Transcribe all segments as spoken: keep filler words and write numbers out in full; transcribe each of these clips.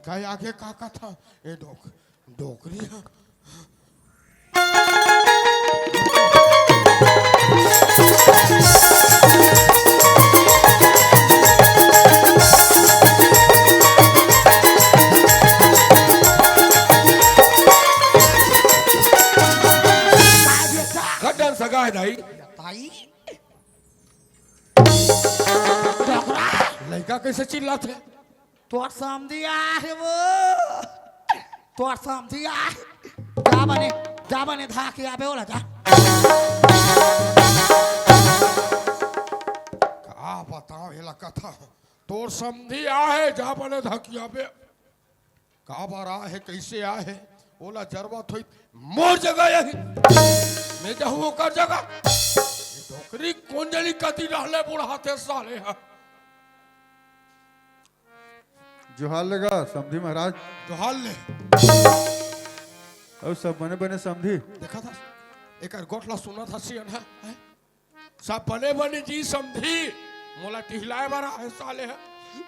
भाई, आगे का कथा? ए डोक-, डोकरी ह। गड्ढन सगा हे दाई। दाई? डोकरा। लइका कइसे चिल्लात हे? तोर समधी आहे वो। तोर समधी आहे। जा बने, जा बने धाकियाबे ओला, जा। का बताओं एला कथा? तोर समधी आहे, जा बने धाकियाबे। काबर आहे, कइसे आहे, ओला जरवत होही, मोर जगह आही। मैं जाहूं ओकर जगह। ये डोकरी कोन जनी कति रहले बुढ़ाथे साले ह। जोहार ले गा समधी महाराज। जोहार ले। अउ सब बने बने समधी। देखा था, एकर गोठ ला सुना था सियन है, हैं? सब बने बने जी समधी, मोला टिहलाए बर आहे साले ह।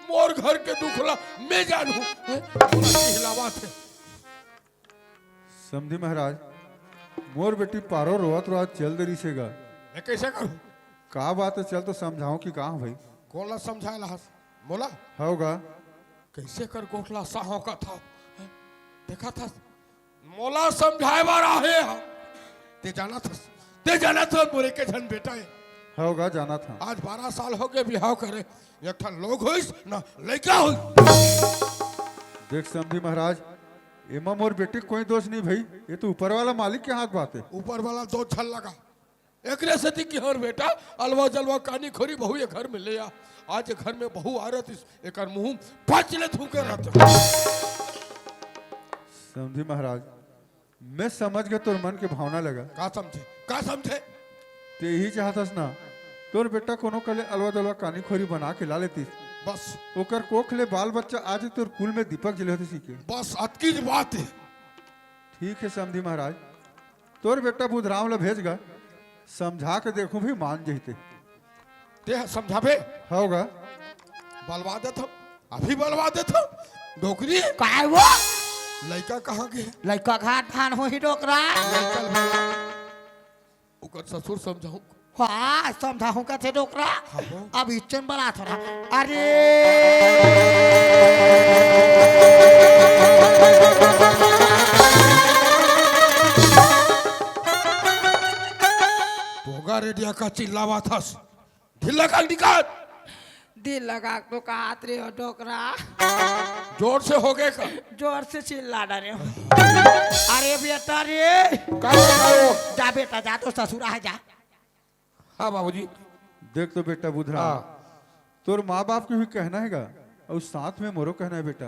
मोर घर के दुख ला मैं जानहूं, हैं? मोला टिहलावत हे। समधी महाराज, मोर बेटी पारो रोवत रोवत चल दे रहिसे गा। मैं कइसे करहूं? का बात हे, चल तो समझाहूं कि का भाई? कोन ला समझाए ला हस? मोला? हव गा। कइसे कर गोठ ला साहव कथा? देखा था, मोला समझाए बर आहे ह। ते जानत हस, ते जानत हस, मोर एके झन बेटा हे। हव गा, जानत हंव। आज बारह साल होगे बिहाव करे, एक ठन लोग होइस, ना लइका होइस। देख समधी महाराज, एमा मोर बेटी के कोई दोष नहीं भई, ये तो ऊपर वाला मालिक के हाथ बात हे। ऊपर वाला दोष झन लगा। एकरे सेती कि हर बेटा, अलवा जलवा कानी खोरी बहू ये घर में ले आ। आज ये घर में बहू आ रहतिस, एकर मुंह पच ले थूके रहत। समधी महाराज, मैं समझ गे तोर मन के भावना लगा। का समझे? का समझे? ते ही चाहत हस ना, तोर बेटा कोनो कले अलवा जलवा कानी खोरी बना के ला लेतिस। बस। ओकर कोख ले बाल बच्चा आज तोर कुल में दीपक जले होतिस के। बस अतकी ज बात हे। ठीक हे समधी महाराज, तोर बेटा बुधराम ला भेज गा, समझा के देखहूं भी मान जहिते। ते ह समझाबे? हव गा। बलवा देथंव, अभी बलवा देथंव। डोकरी। काय वो? लइका कहां गे? लइका घाट धान होही डोकरा। लइका ल बला। ओकर ससुर समझाहूं। हां, समझाहूं कथे डोकरा। हां वो। अब इच्चन बलात हंव ना। अरे। भोगा रेडिया का चिल्लावत हस। ढीला कान निकाल। ढीला कान तो काहत रहे हो डोकरा। जोर से होगे का? जोर से चिल्ला डरे हो। अरे बेटा रे। का बताओ? जा बेटा, जा तो ससुरा हे, जा। हां बाबूजी। देख तो बेटा बुधराम, हां। तोर मां बाप के भी कहना हे गा, अउ साथ में मोरो कहना हे बेटा,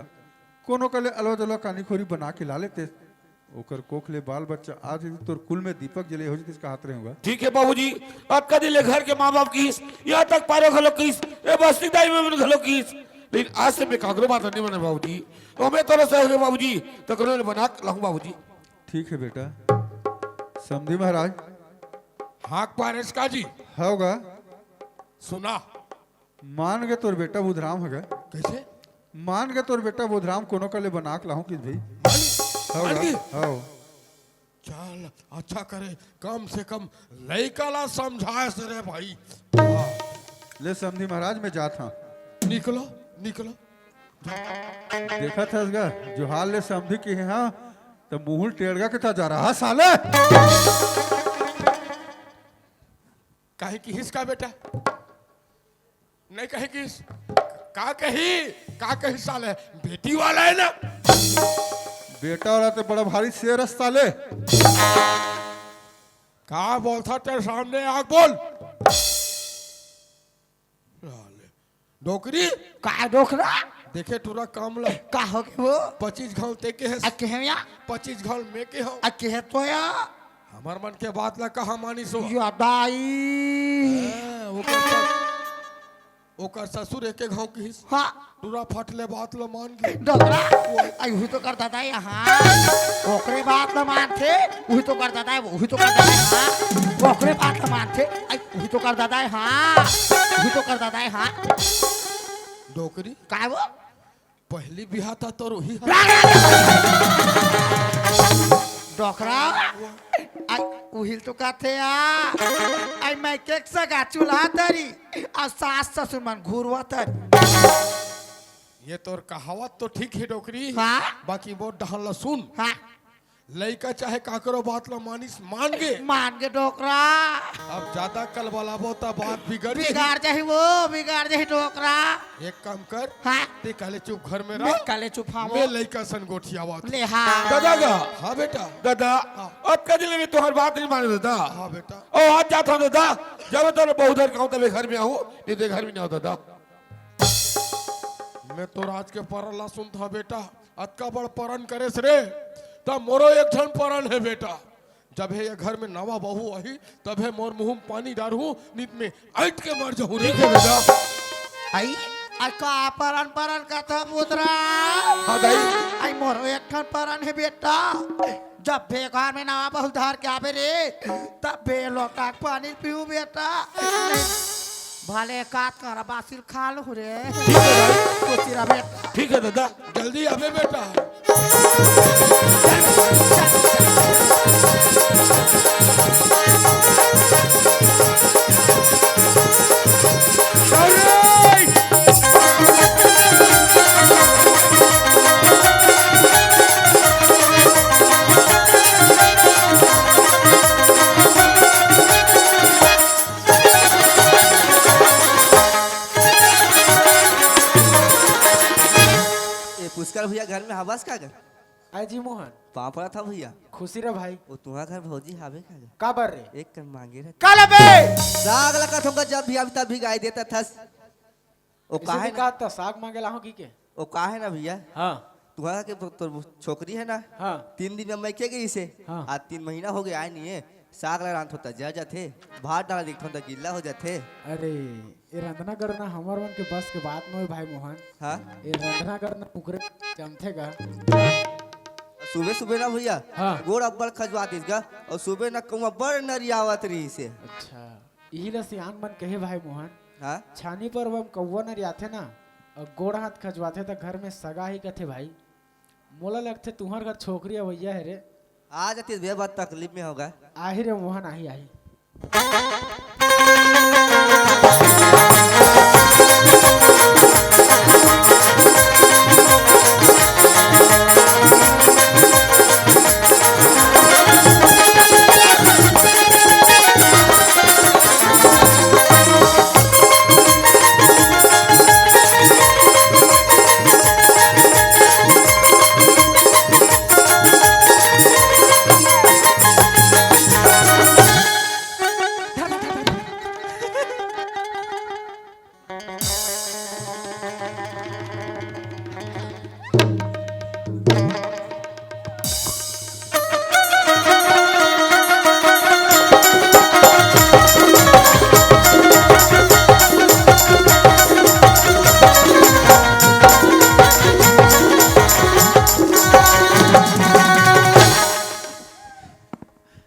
कोनो कले अलवा जलवा कानी खोरी बना के ला लेते। ओकर कोख ले बाल बच्चा आज तोर कुल में दीपक जले हो जतिस काहत रहे हो गा। ठीक हे बाबूजी, अतका दिन ले घर के मां बाप किहिस, यहां तक पारो घलो किहिस, ए बस्ती दाई में घलो किहिस, लेकिन आज से मैं काकरो बात नहीं माने बाबूजी। तो मैं तोर से होगे बाबूजी, तो करो बना के लाहूं बाबूजी। ठीक हे बेटा। समधी महाराज। हां पारेस का जी? हव गा। सुना। मान गे तोर बेटा बुधराम ह गा। कइसे? मान गे तोर बेटा बुधराम कोनो कले बना के लाहूं किहिस भई। मान गे? हव मान गा, गे? हव। चल, अच्छा करे, कम से कम लइका ला समझाएस रे भाई। ले समधी महाराज, मैं जात हंव। निकलो, निकलो। देखत हस गा, जोहार ले समधी किहे हंव, त मुंह टेड़गा के त जा रहा साले। काहे किहिस का बेटा? नहीं कहे किहिस। का कही? का कही साले? बेटी वाला हे ना? बेटा वाला तो बड़ा भारी शेर हे साले। का बोलथस तेरे सामने आके बोल। साले। डोकरी? का डोकरा? देखे टूरा काम ला। का होगे वो? पच्चीस घांव ते केहेस। आ केहेंव या? पच्चीस घांव मैं केहेंव। आ केहे तो या? हमर मन के बात ला कहां मानिस वो? या दाई। हां, ओकर स-, ओकर ससुर एके घांव किहिस। हां। टूरा फट ले बात ला मान गे। डोकरा, अई उही तो कर दादा हे, हां। ओकरे बात ला मानथे, उही तो कर दादा हे, उही तो कर दादा हे, हां। ओकरे बात ला मानथे, अई उही तो कर दादा हे, हां। उही तो कर दादा हे, हां। डोकरी? काय वो? पहली बिहा था तोर उही हा। डोकरा, आई उहिल तो कहथे आ, आई मैं के सगा चूल्हा तरी, अउ सास ससुर मन घुरवा तरी। ये तोर कहावत तो ठीक हे डोकरी, हाँ? बाकी मोर डहर ला सुन। हाँ। लइका चाहे काकरो बात ला मानिस, मान गे। मान गे डोकरा। अब जादा कलबलाबो त बात बिगड़ जाही। बिगाड़ जाही वो, बिगाड़ जाही डोकरा। एक काम कर, हाँ। ते काले चुप घर में मैं रह। काले चुप, हाँ वो। मैं लइका सन गोठियावत। ले हाँ। दादा गा। हाँ बेटा। दादा, हाँ। अतका दिन ले मैं तोहर बात नहीं माने दादा। हाँ बेटा। ओ, आज जात हूँ दादा, जब तोर बहुत देर कहूँ तबे घर में आहूँ, नहीं ते घर में नहीं आहूँ दादा। मैं तोर आज के परन ला सुनत हँव बेटा, अतका बड़ परन करेस रे, त मोरो एक ठन परन हे बेटा। जब हे ये घर में नवा बहू आही, तभे मोर मुँह में पानी डारहूँ, नित में अइंठ के मर जहूँ रे। ठीक हे दादा। आई, आई का परन परन कथा पुतरा। हाँ दाई। आई मोरो एक ठन परन हे बेटा। जब भी घर में नवा बहू धर के आबे रे, तब भी लोटा के पानी पीहूँ बेटा। भले कात कर बासिल खा लूँ रे। ठीक हे दाई। खुशी रह बेटा। ठीक हे दादा। जल्दी आबे बेटा। ए पुष्कर भैया घर में हवस का गा? आय जी मोहन। पाँव परत हँव भैया। खुशी रह भाई। ओ तुँहर घर भौजी हावे का गा? काबर रे? एक कन माँगे रहे। का लेबे? साग ला कथों का जब भी आबे तब भिगाय देथस। ओ काहे ना? का त साग माँगे ला आहूँ कि के? ओ काहे ना भैया? हाँ। तुँहर के तो, तोर छोकरी हे ना? हाँ। तीन दिन में मइके गइसे। हाँ। आज तीन महीना होगे आय नइ हे। साग ला रांधथों त जर जाथे, भात डाल देखथों त गिल्ला हो जाथे। अरे, ए रंधना गढ़ना हमर मन के बस के बात नोहे भाई मोहन। हाँ। ए रंधना गढ़ना कुकरे जमथे गा। सुबह सुबह ना भैया, हाँ। गोड़ अब्बड़ खजवातिस गा, अउ सुबह ना कहूँ अब्बड़ नरियावत रहिसे। अच्छा, इही ला सियान मन कहे भाई मोहन। हाँ। छानी पर बम कौवा नरियाथे ना, अउ गोड़ हाथ खजवाथे त घर में सगा ही कथे भाई। मोला लगथे तुँहर घर छोकरी अवइया हे रे। आ जातिस बे, बहुत तकलीफ में होगा। आही रे मोहन, आही, आही।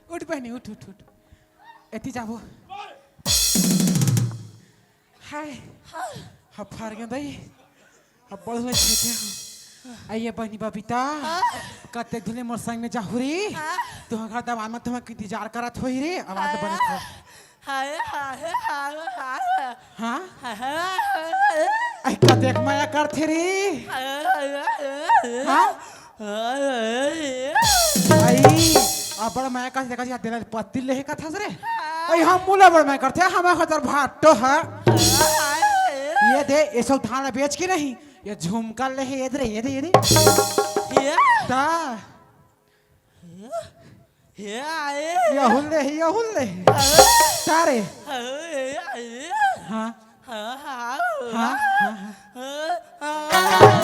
उठ बहिनी, उठ, उठ, उठ। एती जाबो। हाय। हाँ। हफार गंदई। अब बढ़ ले छेते हो। आइए बहिनी बबीता। हाँ। कते धुले मोर संग में जाहू रे। हाँ। तुँहर घर दवान में तुँहर इंतजार करत होही रे। आवाज हाँ। बने थो। हाय, हाय, हाय, हाय। हाँ? हाय, हाय, हाय। आई कतेक मया करथे रे। हाय, हाय, हाय, हाय। हाँ? आई, अब्बड़ मया करथे, देखा जी, हाथ देला पत्ती लेहे कथस रे। आई, हम मुला बड़ मया करथे, हम खतर भाटो ह। ये दे, ये सब धान बेच के नहीं, ये झुमका लेहे, ये दे रे, ये दे, ये दे। ये? ता। ये आए। ये हुल्ले, ये हुल्ले। हाँ। ता रे। हाँ, ये आए। हाँ। हाँ, हाँ, हाँ, हाँ, हाँ। हाँ, हाँ।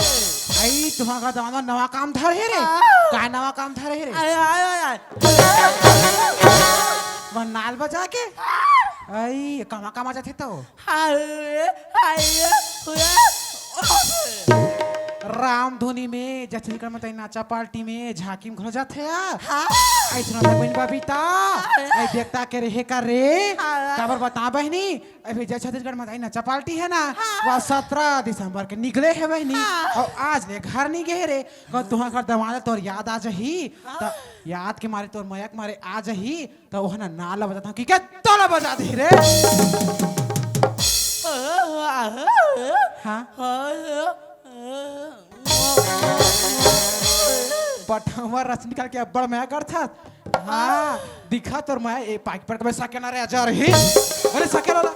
आई, तुँहर घर दवान नवा काम धरे हे रे। हाँ। का नवा काम धरे हे रे? आए, आए, आए, आए। वो नाल बजा के। आई, कमा, कमा जाथे तो। आए, आए, हुआ। राम धुनी में। छत्तीसगढ़ में तो नाचा पार्टी में झांकी में घलो जाथे यार। हाँ। आई सुना था बहन बबीता। आई देखता के रहे का रे? हाँ। काबर बता बहनी? अभी जय छत्तीसगढ़ में तो नाचा पार्टी है ना? हाँ। वह सत्रह दिसंबर के निकले है बहनी। हाँ। अउ आज ले घर नहीं गए रे। कल तुहां घर दमाद तोर याद आ जाही। हाँ। त याद के मारे तोर मया के मारे आ जाही। त ओहना ना ला बजाता कि के तोला बजा दे रे। हाँ। पठवा रस निकाल के अब्बड़ मया करथस। हाँ, दिखा तोर मया ए पाक पर के सकेला रे, आजा रही। अरे सकेला ला।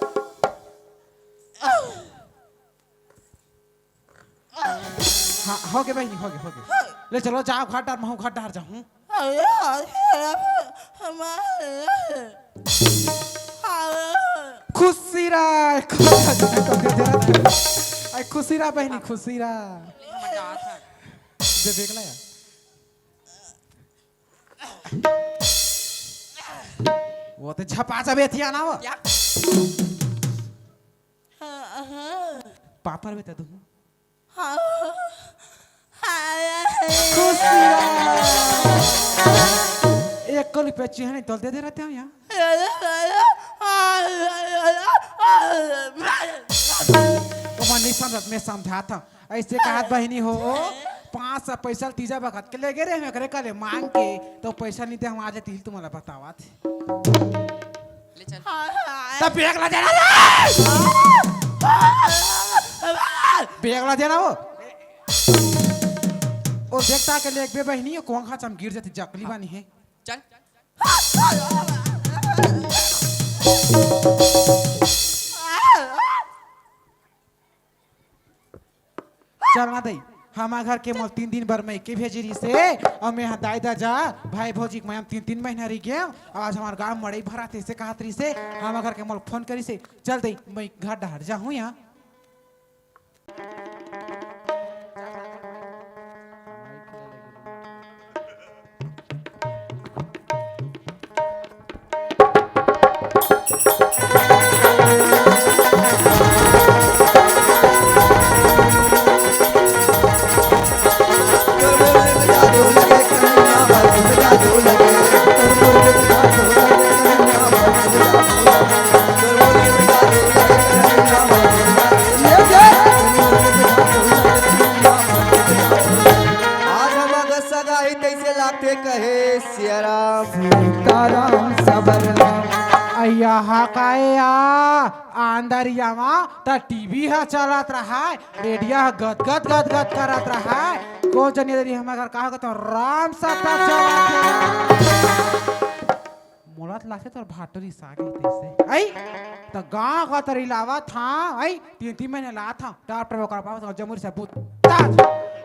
हाँ, हो गे बहिनी, हो गे, हो गे। ले चलो, जाओ घर डहर, महूँ घर डहर जाहूँ। खुशी रह, खुशी रह, खुशी रह, बहिनी, खुशी रह। दे बेगला यार। वो तो झपा जबे थिया ना वो। क्या? हाँ, हाँ। पापड़ बेटा तू। हाँ। खुशी रह। एक कली पे चिन्ह नहीं तोल दे दे रहते हो यहाँ। ओमा नहीं समझत, मैं समझात हूँ। ऐसे कहत बहिनी हो, पाँच सौ पैसा तीजा बखत के ले गे रहे, एकरे कले मांग के, तो पैसा नहीं दे, हम आज तिल तुम्हारा बतावत। ले चल। त बेग ला देना रे। बेग ला देना वो। ओ देखता के ले एक बे बहिनी, कोंखा चम गिर जाती, जकली बानी है। चल। चल ना दई, हमार घर के मोल तीन दिन बर मइके भेजे रिहिसे, अउ मैं ह दाई ददा, भाई भौजी के मया म तीन तीन महीना रहि गेंव। आज हमार गांव मड़ई भराथे, अइसे कहत रिहिसे, हमार घर के मोल फोन करिसे, चल दई, मैं घर डहर जाहूं या। आज हम अगर सगाई तइसे लागथे कहे सियाराम। सीताराम सबर राम। अय्या हा काय आ, अंदरिया मा त टीवी ह चलत रहय, रेडिया ह गदगद गदगद करत रहय, को जनी दरी हमर घर का होगे त राम सत्ता चलत हे। मोला त लागथे तोर भाटो रिसा गे तइसे। अई, त गांव गतरी लावत हां, अई, तीन तीन महीने लात हां, टाप टाप ओकर पास जमुरी से बूता।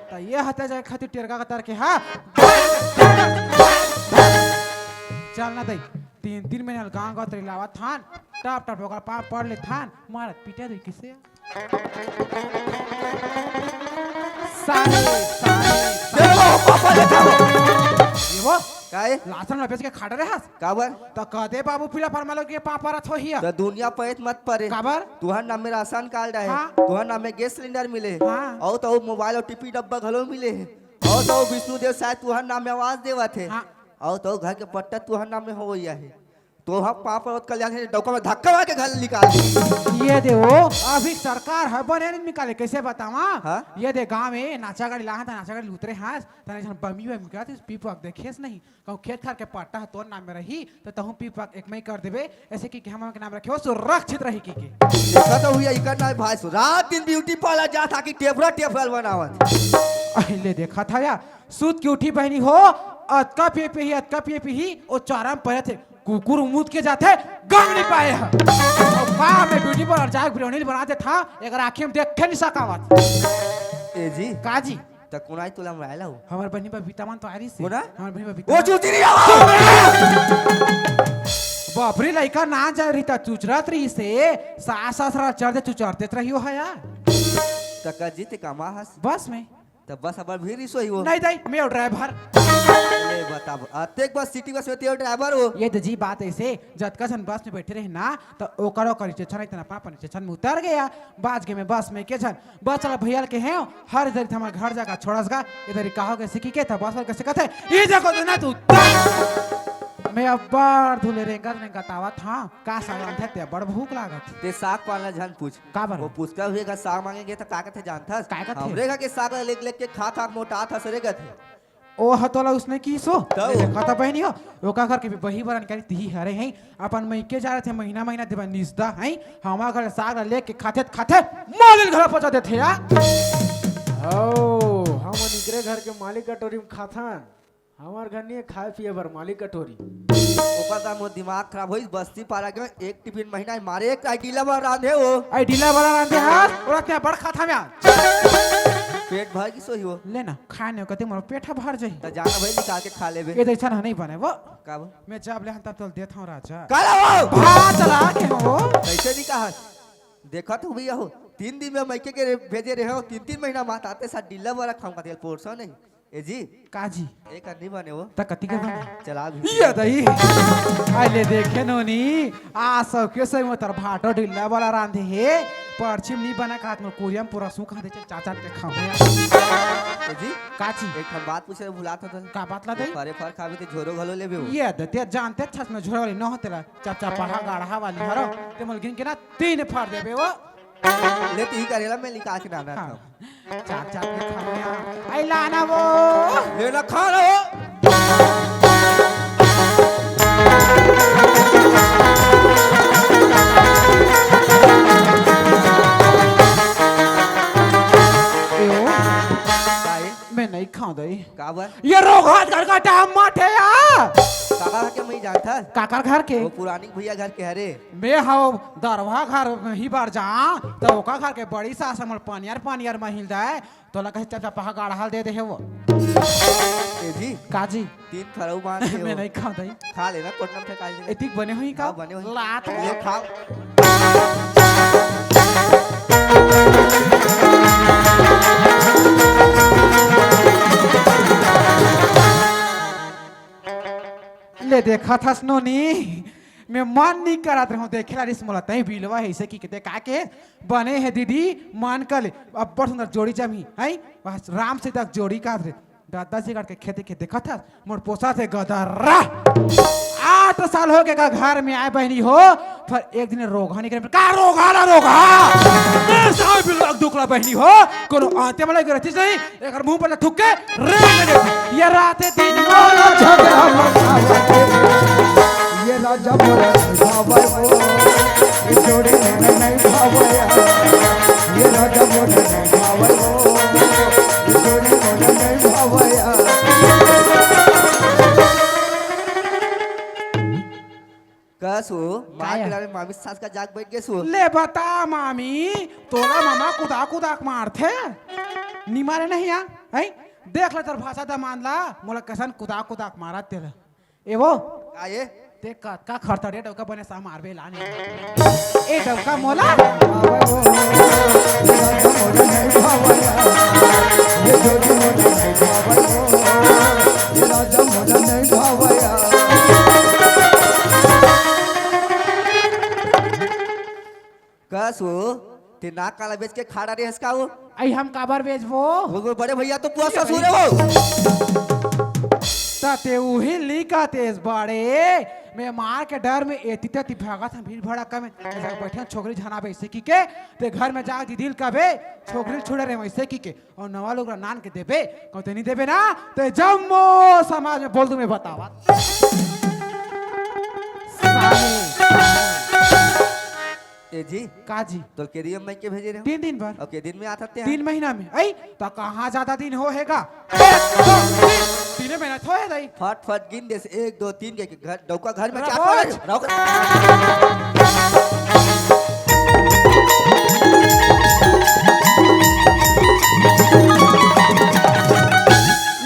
त ये हते जाय खातिर टेरगा गतर के, हां। चल ना दई, तीन तीन महीने गांव गतरी लावत हां, टाप टाप ओकर पांव पड़ लेथन, मारत पीटे दई किसे। सारे, सारे, ये वो, पापा लेता हो। ये वो, काहे? लासन में बेच के खा डरे हस। काबर? त कदे बाबू पीला फरमा लो के पापा रथ हो हिया। त दुनिया पैत मत परे। काबर? तुहर नाम में राशन कार्ड आहे। हाँ। तुहर नाम में गैस सिलेंडर मिले हे। हाँ। अउ त मोबाइल अउ टीवी डब्बा घलो मिले हे। अउ त विष्णु देव शायद तुहर नाम में आवास देवत हे। हाँ। अउ त घर के पट्टा तुहर नाम में हो गया है। तो हम पाँव पड़त कल्याण हे, डौका में धक्का मार के घर निकाल दे। ये दे वो, अभी सरकार ह बने नहीं निकाले, कइसे बतावा? हाँ? ये दे गांव में नाचा गाड़ी लाहा था, नाचा गाड़ी उतरे हास, तने जन बमी बमी का, पीपुआ देखेस नहीं, कहूँ खेत खार के पट्टा ह तोर नाम में रही, त तहूँ पीपुआ एक मई कर देबे, अइसे कि, कि हम के नाम रखे हो, सुरक्षित रही कि, कि। देखा तो हुई, इकर नाम भाई सो, रात दिन ब्यूटी पार्लर जात हा कि टेफरा टेफरा बनावत। अहि ले देखा था या, सुत के उठी बहिनी हो, अतका पिए पिही, अतका पिए पिही, ओ चारा में परे थे। कुकुर मुद के जाथे, गंग नहीं पाए ह। अब का मैं ब्यूटी पार्लर जाके बिरौनी बना देथा, एकर आँखी में देखे नहीं सकावत। ए जी। का जी? त कुनाई तोला मरायला हो। हमार बहिनी बबीता मन तो आ रही से। कोना? हमार बहिनी बबीता ओ मन। चूती नहीं आवा। बाप रे, लइका ना जा रही त चुचरत रही से, सास ससुरा चढ़ दे चुचरते रही हो हया। त का जी ते कमा हस? बस में। त बस अब्बड़ भीड़ रिहिस होही वो। नहीं दाई, मैं ओ ड्राइवर। ले बताव, अतेक बस सिटी बस में तें ओ ड्राइवर हो। ये तो जी बात ऐसे, जतका झन बस में बैठे रहे ना, त ओकर ओकर स्टेशन है, इतना अपन स्टेशन में उतर गया, बाच गे मैं बस में के झन। बस वाला भैया ल कहेंव, हर दरी हमर घर जाके छोड़स गा, ए दरी कहां के सिखही के, त बस वाला कइसे कथे, "ये जगह तो ना तू उतर।" मैं अब्बड़ धुले रेंगत रेंगत आवत हंव, का साग रांधे तें, अब्बड़ भूख लागत हे। तें साग पान ला झन पूछ। काबर? वो पुचका भैया घर साग मांगे गे त का कथे जानथस? का कथे? हमरे घर के साग ला लेग लेग के खा खा के मोटाथस रे कथे। ओ ह तोला उसने किहिस हो? तब। ले देखा त बहिनी हो, ओकर घर के भी बही बरन करी तिही हरे हैं, अपन मइके जा रहे थे, महीना महीना देबा निसदा हैं, हमर घर साग ला लेग के खाथे त खाथे, मालिक घर पहुंचा देथे यार। ओ, हमन इकरे घर के मालिक कटोरी में खाथन, हमर घर नहीं खाए पिए बर मालिक कटोरी। ओकर त मोर दिमाग खराब होइस, बस्ती पारा के एक टिफिन महीना मारे, एक आई डीला वाला रांधे हो। आई डीला वाला रांधे हस, ओला तें बड़ खाता में आज। पेट भर गिस होही वो। ले ना, खाए नहीं कते मोर पेट ह भर जाही। त जाना भाई निकाल के खा लेबे। ये तो ऐसा नहीं बने वो। का वो? मैं जब ले हन तब तोल देत हंव राजा। का ला वो? भात ला के हंव वो। कैसे नहीं कहा? देखत हो भैया हो, तीन दिन में मइके के भेजे रहे हो, तीन तीन महीना मात आते साथ डीला वाला खाऊंगा तेल पोरसा नहीं। ए जी। का जी? एक अन्नी बने वो। त कति के बने? चला भी। ये दई। आय ले देखे नोनी, आ सब के सही में तोर भाटो डीला वाला रांधे हे, परछी म नी बना कहत मोर कुरिया म पूरा सुखा दे, चल चाचा के खाऊं। ए जी। का जी? एक हम बात पूछे भुलात हंव। का बात ला दई? फरे फर खाबे ते झोरो घलो लेबे वो। ये दे, तें जानते छस मैं झोरो वाली न हो तेला, चपचपाहा गाढ़ा वाली हरो, तें मोला गिन के ना तीन फर देबे वो। ले तिही करेला मैं लिखा के डालना हाँ। था। चाट चाट के खाने आ। आई लाना वो। ले ना खा रहा हो। ए ओ। का ए? मैं नहीं खाऊं दई। काबर? ये रोगहा घर का टाइम मत है यार। काका के मैं जानता। काकर घर के? वो पुरानी भैया घर के हरे। मैं हव दरवा घर ही बार जा, त ओका घर के बड़ी सास हमर पनियर पनियर महिल दे, तोला कहे चपचपाहा गाढ़ा ल दे दे हे वो। ए जी, का जी? तीन फरऊ बांध के मैं हो। नहीं खाऊं दई। खा लेना, कोटना में फेंका दे। एतिक बने होही का? हाँ, बने होही। लात ले खाओ। ले देखत हस नोनी, मैं मन नहीं करत रहूं, देखे ला रिस मोला तई बिलवा है, इसे की कहते का के बने है दीदी, मन कर ले, अब्बड़ सुंदर जोड़ी जमी, हैं? बस राम सीता के जोड़ी का रे। दादा जी करके खेते खेते देखत हस, मोर पोसा थे गदर्रा। आठ साल हो गे का घर में आए बहिनी हो, पर एक दिन रोगहा निकले, का रोगहा ला रोगहा? मैं साहब बिलवा दुखला बहिनी हो, कोनो आते वाला गिरती नहीं, एकर मुंह पर थुक के रेंग दे। ये रात दिन मोला झगड़ा मचावत हे। ये राजा मोला निभावे वो, ये जोड़ी मोला नहीं भावे यार। ये राजा मोला नहीं भावे वो, ये जोड़ी मोला नहीं भावे यार। कस हो, मार काय? के लाने मामी सास का जाग बैठ गेस हो। ले बता मामी, तोला मामा कुदा कुदा के मारथे? नी मारे नहीं आ, हैं? देख ले तोर भाषा दमांद ला, मोला कसन कुदा कुदा के मारत तेला। ए वो? का ये? ते कतका खरतड़े डौका बने सा मारबे लाने। ए डौका मोला। ये राजा मोला नहीं भावया। ये जोड़ी मोला नहीं भावया। ये राजा मोला नहीं भावया। कस हो, ते नाक काला बेच के खा डारे हस का वो? आई हम काबर बेचबो? वो, वो बड़े भैया तो पुआ ससुर है वो। त ते उही ली कहतेस बड़े, मैं मार के डर में एती तेती भागत हंव भीड़ भड़क्का में। ऐसा बैठे छोकरी झना वैसे की के, ते घर में जा दीदी ल कबे, छोकरी ल छुड़े रहे वैसे की के। अउ नवा लुगरा नान के देबे, कहूं ते नहीं देबे ना, ते जम्मो समाज में बोल दूं मैं बतावत। साले। ए जी, का जी? तोल के दिन में के भेजे रहे हो? तीन दिन बर। अउ के दिन में आथस ते? तीन महीना में। अई, त कहां जादा दिन हो हे गा? एक, दो, तीन। तीने महीना थोहे दई। फट फट गिन दे से, एक, दो, तीन के, के घर, डौका घर में क्या रहो। पड़े? रहो।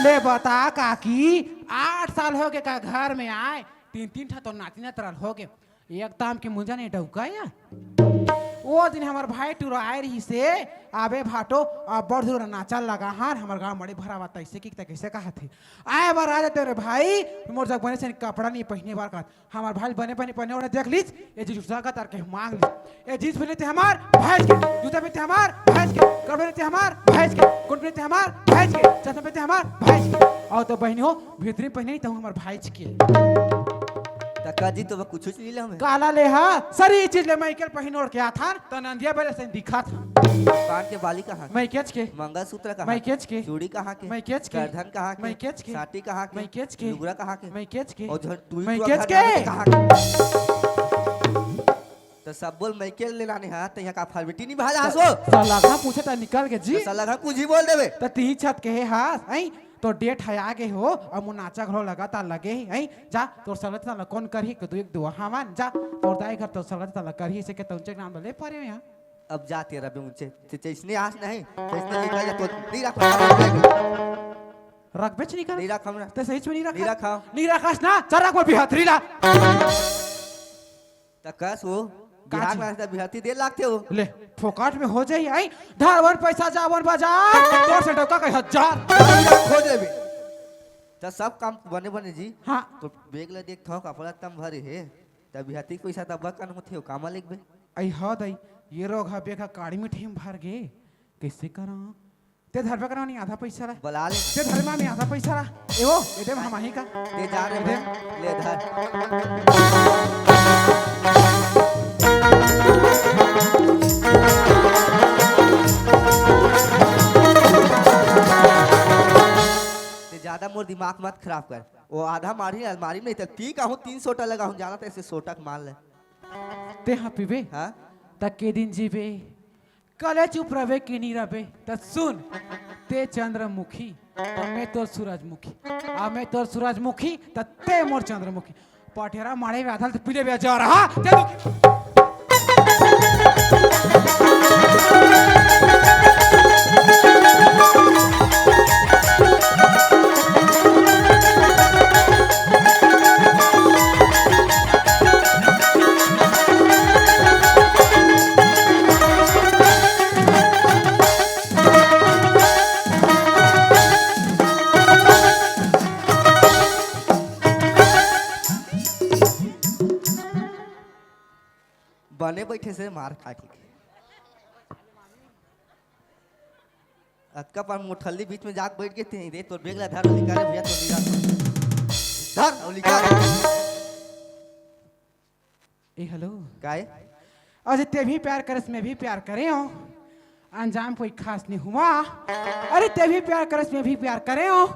ले बता काकी, आठ साल हो गे का घर में आए, तीन तीन ठा तो नाती नतरा ल हो गे। एक दाम के मुंजा नहीं डौका या? ओ दिन हमर भाई टुरा आए रहिसे, आबे भाटो, अब्बड़ दूर नाचा लगा हन, हमर गांव मड़ी भरावा तइसे कि तइसे कहत हे। आए बर आ जाते रे भाई, मोर जग बने से कपड़ा नहीं पहिने बर कहत। हमर भाई बने बने पहिने ओढ़े देख लीच, ए जींस जूता का तार के मांग लीच। ए जींस पहिने ते हमार भैंस के, जूता पहिने ते हमार भैंस के, कपड़ा पहिने ते हमार भैंस के, कोट पहिने ते हमार भैंस के, चश्मा पहिने ते हमार भैंस के। अउ तो बहिनी हो, भीतरी पहिने नहीं तो हमर भाई के। त का जी, तो कुछ नहीं ले हमें। काला ले हा, सरी चीज ले, माइकल पहिन ओढ़ के आथन, त नंदिया बेले से दिखत हन। कान के बाली कहाँ के? माइकेच के। मंगलसूत्र कहाँ के? माइकेच के। चूड़ी कहाँ के? माइकेच के। करधन कहाँ के? माइकेच के। साटी कहाँ के? माइकेच के। लुगरा कहाँ के? माइकेच के। और झन टुरी माइकेच टुरा घर के। जाने कहाँ के? त सब बोल माइकेल ले लाने हा, त यहाँ का फॉर्मेलिटी नहीं भाला हसो? सलाखा पूछे त निकल के जी। त सलाखा कुछ ही बोल देबे। त तिही छत के हे हास, हैं? तो डेट है आगे हो, अब मुनाचा घलो लगातार लगे ही, हैं? जा, तोर सलत साला कौन करही के दू एक दुआ हवन, जा, तोर दाई घर तोर सलत साला करही, से के तौंचे के नाम ले परे हो यहाँ। अब जा तेरा भी ऊंचे, ते, ते इसने आस नहीं, ते इसने निकल जा, तो नहीं रख, रखबे च नहीं कर। नहीं रख हमरा। ते सही में नहीं रख। नहीं रखा। नहीं रखास ना, चल रख वो बिहातरी ला। त कस वो, का बिहार चीज? में त बिहाती दे लागथे वो। ले, फोकट में हो जाई, आई, धरवन पैसा जावन बाजार, तोर से डौका कहीं हजार। खोज लेबे। त सब काम बने बने जी। हाँ। तो बैग ला देख थो, कपड़ा तम भरे हे। त बिहाती के पैसा तब कन होथे, कामा लेगबे। आई हाँ दाई, ये रोग हा बेग हा काड़ी में ठेम भर गे। कैसे करा? ते धरबे करा नहीं आधा पैसा ला। बला ले। ते धर मामी आधा पैसा ला। ए वो, ए दे मामा ही का। ते जा रे ए दे। भाई, ले धर। ते ज्यादा मोर दिमाग मत खराब कर। वो आधा मारी अलमारी में, तो पी का हूँ, तीन सोटा लगा हूँ, जाना तो ऐसे सोटा के मार ले। ते हाँ पीबे? हाँ? त के दिन जीबे? कले चुप रहबे कि नहीं रहबे? त सुन, ते चंद्रमुखी, त मैं तोर सूरजमुखी, आ मैं तोर सूरजमुखी, त ते मोर चंद्रमुखी। पटेरा मारे में आधल त पीले बे जा रहा, ते तो बने बैठे से मार खा के। अतका पर मोठल्ली बीच में जाके बैठ गए थे रे, तोर बेग ला धर, निकाल भैया, तो निकाल। धर, और निकाल। ए, हेलो। काय? अरे, ते भी प्यार करस, मैं भी प्यार करे हूँ, अंजाम कोई खास नहीं हुआ। अरे, ते भी प्यार करस, मैं भी प्यार करे हूँ,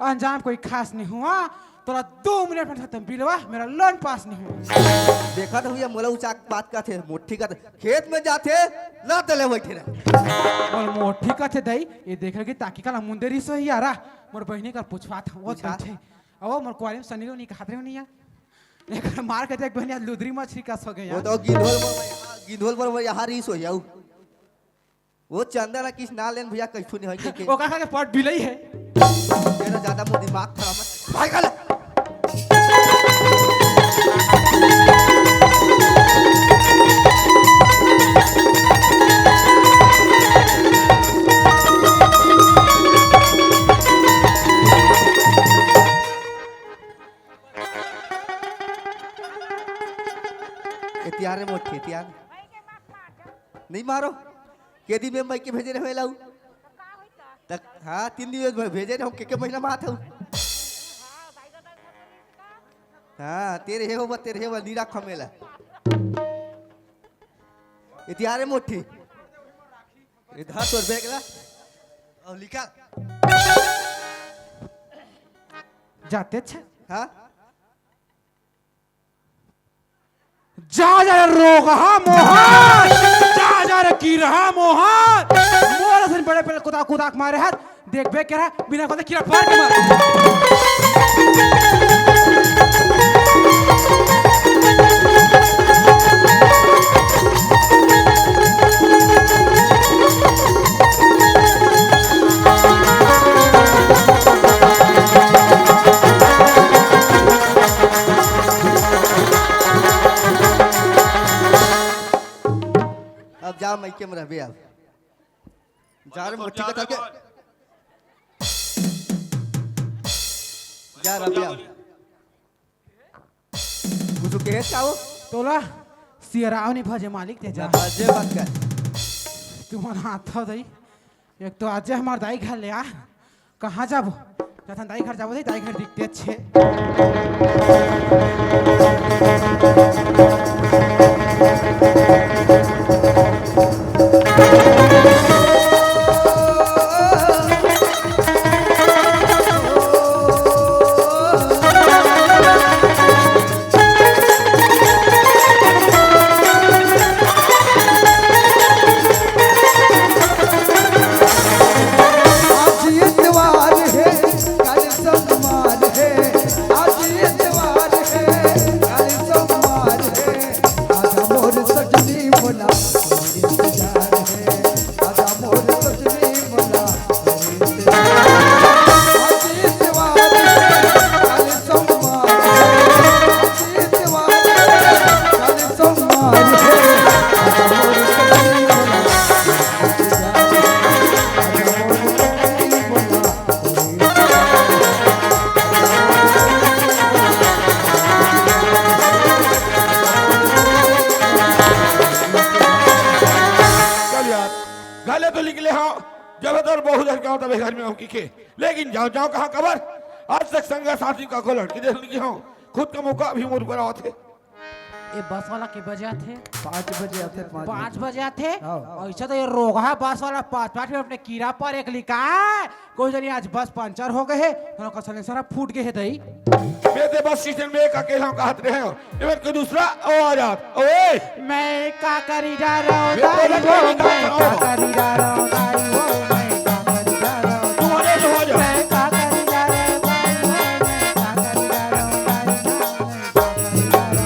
अंजाम कोई खास नहीं हुआ। तोरा दो मिनट में खत्म बिलवा, मेरा लोन पास नहीं हुआ। देखा तो हुआ, मोला उचाक बात का थे, मोठी का थे, खेत में जाथे, ना तले बैठे रहे। और मोठी का थे दाई, ये देख रहे कि ताकि काला मुंदे रिसो ही यारा, मोर बहिनी का पूछवा था, वो पूछा। बैठे। अब मोर कुआरी में सनी लोग नहीं कहते हो नहीं यार। एक मार के देख बहन यार, लुदरी मछली का सो गया। वो तो गिंधोल पर, गिंधोल पर यहाँ रिसो याऊ। वो चंदा ला किस ना लेन भैया, कछु नहीं होय के। ओकर खा के पट बिलई है। तेरा ज्यादा मोर दिमाग खराब मत। भाई गल। ए तियारे मोठी, तियार। नहीं मारो। के दिन में मायके भेजे रहे लाऊ। तक, हाँ, तीन दिन में भेजे रहे, के, के महीना में आत हूँ। हाँ, तेरे हे हो, तेरे हे हो, नीरा खमेला। ए तियारे मोठी। इधर तोर बैग ला। और निकाल। जाते अच्छा। हाँ? जा जा रे रोगहा मोहन, जा जा रे किरहा मोहन। मोर असन बड़े पेड़ कुदा कुदा के मारे हाथ, देखबे केरा बिना कोते किरा पार के मार। रहबे अब। जा रे मोटी कथा के। जा रहबे अब। कुछु कहे का वो? तोला सियराव नहीं भजे मालिक ते जा। ना भजे मत कर। तुमन हाथ हो दई। एक तो आज हमार दाई घर ले आ। कहाँ जाबो? जाथन दाई घर जाबो, दाई घर दिखते अच्छे। आज इतवार है, कल सोमवार है। आज इतवार है, कल सोमवार है। आजा मोर सजनी बोला, इंतजार है। आजा मोर सजनी बोला, इंतजार है। आज इतवार है, कल सोमवार है। आज इतवार है, कल सोमवार है। आजा मोर सजनी बोला, चल यार, गले तो निकले हो, जब तोर बहू घर के हो, तबे घर में हो की के। लेकिन जाओ, जाओ कहाँ कबर? आज तक संगा साथी का को लड़की देख ली हो, खुद का मौका भी मोर पर आवत है। ये बस वाला के बजे आथे? पाँच बजे आथे, पाँच पाँच बजे। बजे आथे? हाँ। ऐसा तो ये रोगहा बस वाला पाँच, पाँच मिनट अपने कीड़ा पर एक लिखा है। कोई जनी आज बस पंचर हो गए है, तो ओकर सलेंसर फूट गए है दई। मैं ते बस स्टेशन में एक अकेला कहत रहे हो, ये मेरे को दूसरा ओ आ जात। ओए! मैं का करी जा रहा हूँ, मैं दाई बोला वो, क्या मैं निकाल रहा का हूँ? करी जा रहा हूँ, दाई वो, मैं का करी जा रहा हूँ, तू आ जा, तू आ जा। मैं का करी जा रहा हूँ, दाई वो, मैं का करी जा रहा हूँ, दाई वो, मैं का करी जा रहा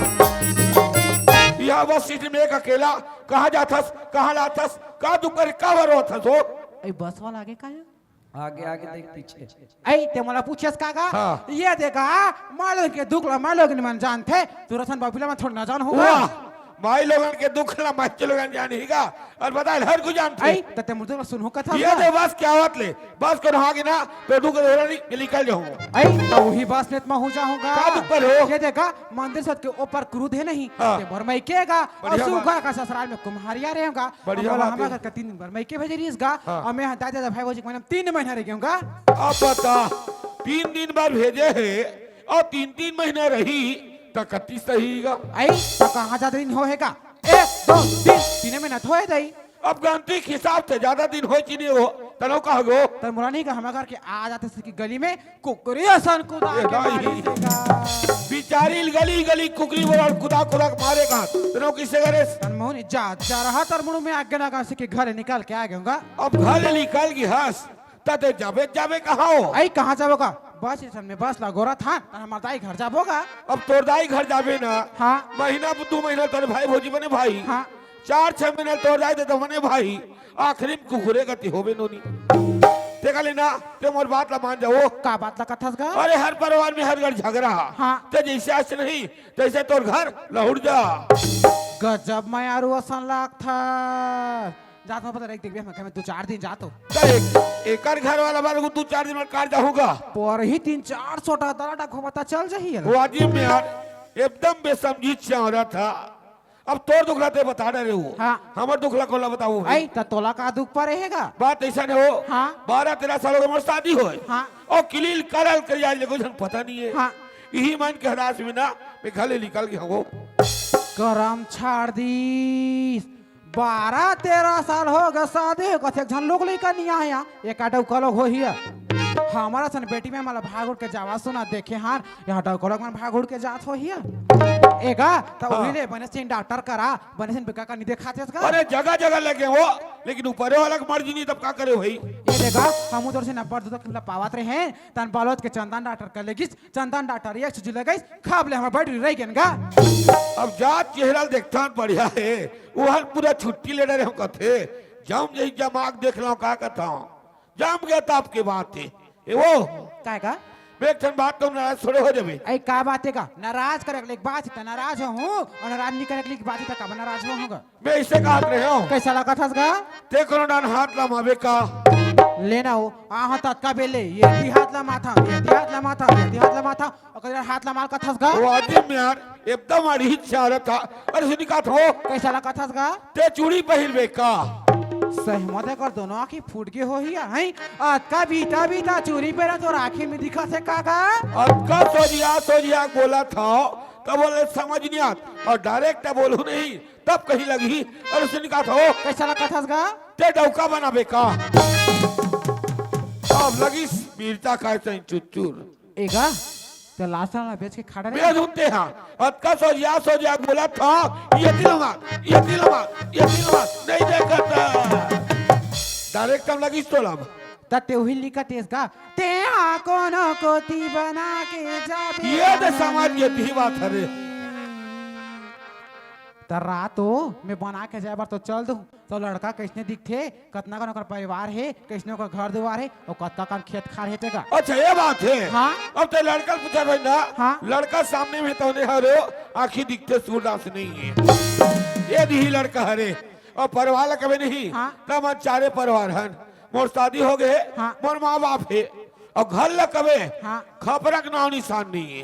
हूँ। यहाँ बस सीट में एक अकेला, कहाँ जाथस, कहाँ लाथस, का दुख करे, का भरो थस हो? ए, बस वाला आगे का है? आगे, आगे देख, पीछे। ए, ते मोला पूछेस का गा? हाँ। ये देखा, माँ लोगन के दुख ला माँ लोगन मन जानथे, तू रसन बाबूला में थोड़ा ना जान होगा। वाह, माई लोगन के दुख ला माई लोगन जान ही गा। और बता, हर को जानथे। ए, त ते मुझे सुनहू कथा ये ना। दे बस क्या बात ले, बस को नहा के ना, तो दुख के निकल जाऊँ। ए, तो वही बस नेत में हो जाऊंगा। का दुख पर हो? ये देखा, मंदिर सत के ऊपर क्रोध है नहीं, हाँ। ते बर मैं केगा, और बढ़िया बात। सुखा का ससुराल में कुम्हारिया रहेगा। बढ़िया और बोला, बात है। हमारे घर का तीन दिन बर मैं के भेजे रहीस गा, हाँ। और मैं दादा, दादा, भाई, भौजी के मैंने तीन महीना रह गया हूँ गा। अब बता, तीन दिन बर भेजे है और तीन, तीन महीना रही, त कति सही गा? आई, तो कहाँ ज्यादा दिन हो है का? एक, दो, तीन, तीन महीना तो है दई। अब गणती के हिसाब से ज्यादा दिन हो चुके हो, तनो कह गो। तर मुरानी का हमारे घर के आ जाते से कि गली में कुकरी असन कुदा ए के भाई। मारी देगा। बिचारी गली गली कुकरी बोला कुदा कुदा के मारेगा। तनो किसे करे? तन मोहन जा, जा रहा तर मुड़ू में आगे ना गांव से कि घर निकाल के आ गऊंगा। अब घर निकाल की हंस, तते जाबे, जाबे कहाँ हो? आई, कहाँ जाबो का? बस स्टेशन में बस लगोरा था, त हमार दाई घर जाबो का? अब तोर दाई घर जाबे ना। हाँ। महीना दू महीना तोर भाई भौजी बने भाई। हाँ। चार छह महीना तोर दाई दे तो बने भाई। आखिरी में कुकुरे गति होबे नोनी। ते का लेना, ते मोर बात ला मान जाओ। का बात ला कथस गा? अरे हर परिवार में हर घर झगड़ा। हाँ। ते जैसे आज नहीं, तैसे तोर घर लहुड़ जा। गजब मैं आरू असन लागथा। जात हूँ, पता नहीं, देख, मैं, मैं दो चार दिन जात हूँ। तो एक, एकर घर वाला बार को दो चार दिन में कार जाऊंगा। पर ही तीन चार सौ टका दलाटा घुमाता चल जाही है। वाजिब में यार, एकदम बेसमझी चावरा था। अब तोर दुखला ते बता रहे हो। हाँ। हमर दुखला कोला बताओ भाई। आई, त तोला का दुख पर रहेगा? बात ऐसा नहीं हो। हाँ। बारह तेरह साल हो गए मोर शादी होए। हाँ। और किलील करल कर जाए, लेकिन पता नहीं है। हाँ। यही मन के हदास में ना, मैं घर ले निकल गया हूँ। करम छाड़ दीस। बारह तेरह साल हो गए शादी, कथे एक झन लोग लइका नहीं आया, एक आडव कलोग हो हिया। हमारा सन बेटी में मला भाग उड़ के जावा सुना देखे हार, यहाँ डव कलोग मन भाग उड़ के जात हो हिया। एगा, त हाँ। वही ले बने सिन डॉक्टर करा, बने सिन बेका का नहीं देखाते का? अरे जगह जगह लगे हो, लेकिन ऊपरे वाला के मर्जी नहीं, तब का करे भाई? ये देखा, हम उधर से नब्बर दो तक पावत रहे हैं, तन बालोद के चंदन डॉक्टर कर लेगिस, चंदन डॉक्टर एक सूजी लगाइस, खाब ले हमर बैटरी रह गेन गा। अब जा चेहरा देखथन बढ़िया हे, ओहर पूरा छुट्टी ले डरे हो कथे, जम जही जमाक देख लो का कथा, जम गया त आपके बात हे। ए वो, काय का? एक ठन बात तो नाराज थोड़े हो जाबे। अई का बात हे गा? नाराज करे के बात हे त नाराज होहूं, अउ नाराज नइ करे के बात हे त काबर नाराज होहूं गा? मैं अइसे कहत रहेंव। कइसे ला कथस गा? ते कोनो डाहन हाथ लमाबे का? ले ना हो, आहा ततका बेले, एती हाथ लमाथंव, एती हाथ लमाथंव, एती हाथ लमाथंव, अउ कइसे हाथ लमाल कथस गा? ओ आदिम यार, एकदम अड़ही चारत हा। अरे सुनी का थो? कइसे ला कथस गा? ते चूड़ी पहिरबे का? सही म ते कर दोनों आँखी फूट गे होही या, हैं? अतका बीता बीता चूड़ी पहिरा तोर आँखी में दिखत हे का गा? अतका सोझिया सोझिया बोलत हव, तब बोले समझ नइ आत। अउ direct बोलहूं नहीं, तब कहीं लगही। अरे सुनी का थो? कइसे ला कथस गा? ते डौका बनाबे का? अब लगिस मिर्चा खाए सही चुचुर। ए गा, ते लासन ला बेच के खा डरे। बेच उठे हा। अतका सोझिया सोझिया बोलत हव, एती लमाल, एती लमाल, एती लमाल, नइ देखत। Direct हम लगिस तोला। त ते उही लिखत हस गा, ते हा कोनो कोती बना के जाबे। ये तो समाज के भी बात हरे। त रात हो, मैं बना के जाए बर तो चल दूं। त लड़का कइसने दिखथे, कतना कन ओकर परिवार हे, कइसने ओकर घर दुवार हे, अउ कतका कन खेत खार हे तेकर। अच्छा, ये बात हे। हाँ। अब ते लड़का ल पूछत हस ना, हाँ। लड़का सामने में तो नइ हरे, आँखी दिखथे सूरदास नइ हे। ये दिही लड़का हरे, अउ परिवार ला कबे नहीं, हाँ। त हमन चारे परिवार हन, मोर शादी हो गे हे, हाँ। मोर माँ बाप हे, अउ घर ला कबे, हाँ। खपरा के नाव निसान नइ हे।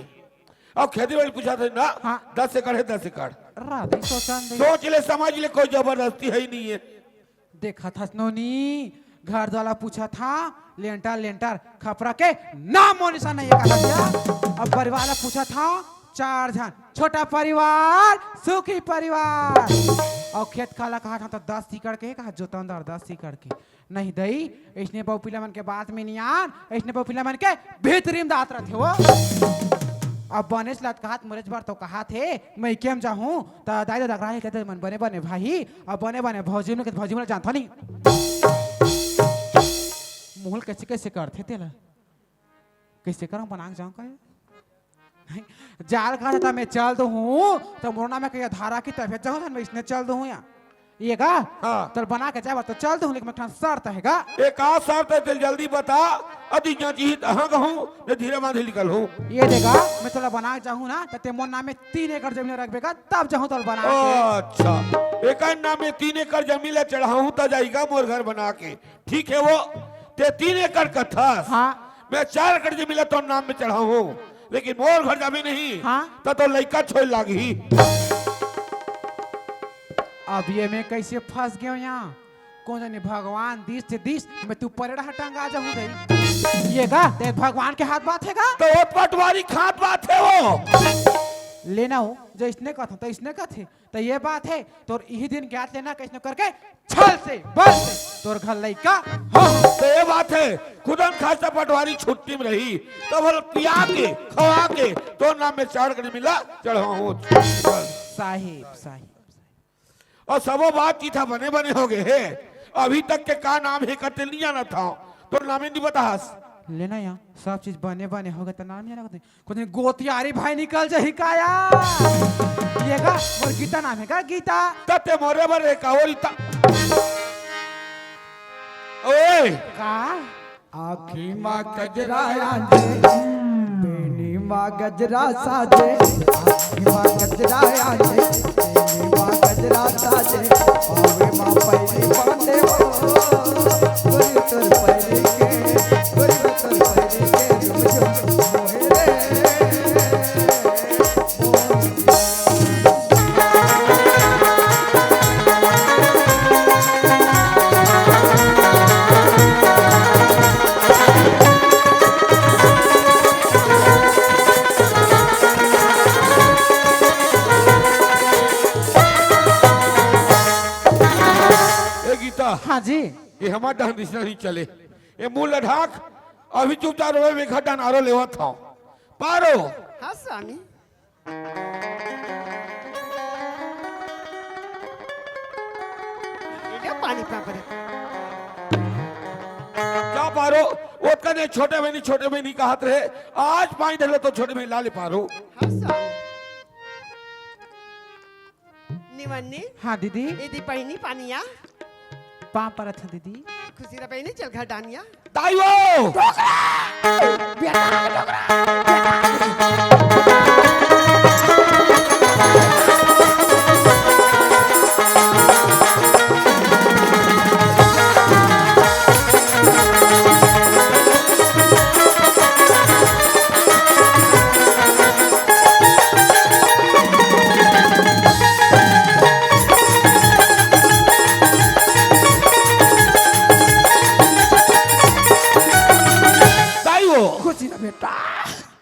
अउ खेती बाड़ी पूछत हस ना, हाँ। दस एकड़ हे, दस एकड़। राधे सोचन दे। सोच ले, समझ ले, कोई जबरदस्ती हे ही नइ हे। देखत हस नोनी, घर दुवार ला पूछत हस, लेंटर लेंटर, खपरा के नामो निसान नइ हे कहत हस। अब परिवार ला पूछत हस, चार झन, छोटा परिवार, सुखी परिवार। अउ खेत खार ला कहत हस त दस एकड़ के, कहा जोतन दार दस एकड़ के। नहीं दई, अइसने बउपिला मन के बात में नइ आन, अइसने बउपिला मन के भीतरी में दात रथे वो। अब बनेच लतकात मोरेच बर तो कहत हे, मइके म जाहूं, त दाई ददा करा हे कहिथे मन बने बने भाई, अब बने बने भौजी मन के भौजी मन जानथव नहीं। मुंह ल कइसे कइसे करथे तेला, कइसे करंव बना के जांव का? जाल कहा था मैं चल दूं हूं, त मोर नाम में कहिया धारा की तबीयत जाहूं, मैं इसने चल दूं हूं या। ये गा? हाँ। तोला बना के जाए बर त चल दूं हूं, लेकिन एक ठन शर्त हे गा। ए का शर्त हे, तेला जल्दी बता। अति जहाँ जी तहाँ कहूं, ने धीरे बांधे निकल हूं। ये दे गा, मैं तोला बना के जाहूं ना, त ते मोर नाम में तीन एकड़ जमीन रखबे गा, तब जाहूं तोला बना के। अच्छा, एकर नाम में तीन एकड़ जमीन ला चढ़ाहूं, त जाही गा मोर घर बना के। ठीक हे वो, ते तीन एकड़ कथस। हाँ। मैं चार एकड़ जमीन ला तोर नाम में चढ़ाहूं, लेकिन मोर घर जाबे नहीं, हाँ। त तोर लइका छोए लागही। अब ये मैं कइसे फंस गेंव या? कोन जाने भगवान दिस ते दिस, मैं तू परेड हटंगा जाहूं दई। ये गा, ते भगवान के हाथ बात हे गा? त वो पटवारी के हाथ बात हे वो। ले ना हो, जइसने कथंव, तइसने कथे। त ये बात हे, तोर इही दिन ज्ञात लेना कइसनो करके छल से, बल से, तोर घर लइका हो। त ये बात हे, खुदन खासा पटवारी छुट्टी में रही, तब हम पिया के, खवा के, तोर नाम में चार एकड़ जमीन ला चढ़ाहूं। साहेब, साहेब। अउ सबो बातचीत ह बने बने हो गे हे, अभी तक के का नाम हे कते नइ जानत हंव, तोर नामे नइ बताहस। ले ना या, सब चीज बने बने हो गे त नाम नइ जानत हंव। कोनो गोतियारी भाई निकल जाही का या? ये गा, मोर गीता नाम हे गा, गीता। त ते मोरे बर एक अउ रीता। ओए। का? आँखी मा गजरा आंजे, बेनी मा गजरा साजे। आँखी मा गजरा आंजे, बेनी मा गजरा साजे। पावे मा पैरी बांधे हो, गोरी तोर पैरी के, गोरी तोर पैरी के, झुम झुम मोहे रे। ए गीता, हाँ जी। ये हमर डहन रिश्ता नहीं चले। ये मुंह ला ढाक, अभी चुपचाप रहो, मैं घर डहन आरो लेवत हंव। पारो। हाँ स्वामी। ये ले पानी पा परे। जा पारो, ओतका नहीं, छोटे बहिनी, छोटे बहिनी कहत रहे, आज पानी धर ले तो छोटे बहिनी ला ले पारो। हाँ स्वामी। निवन्नी। हाँ दीदी। ये दे बहिनी पानी या। पाँव परत हँव दीदी। खुशी रह बहिनी, चल घर डानिया। दाई हो। बेटा, डोकरा। दाई हो। खुशी रह बेटा।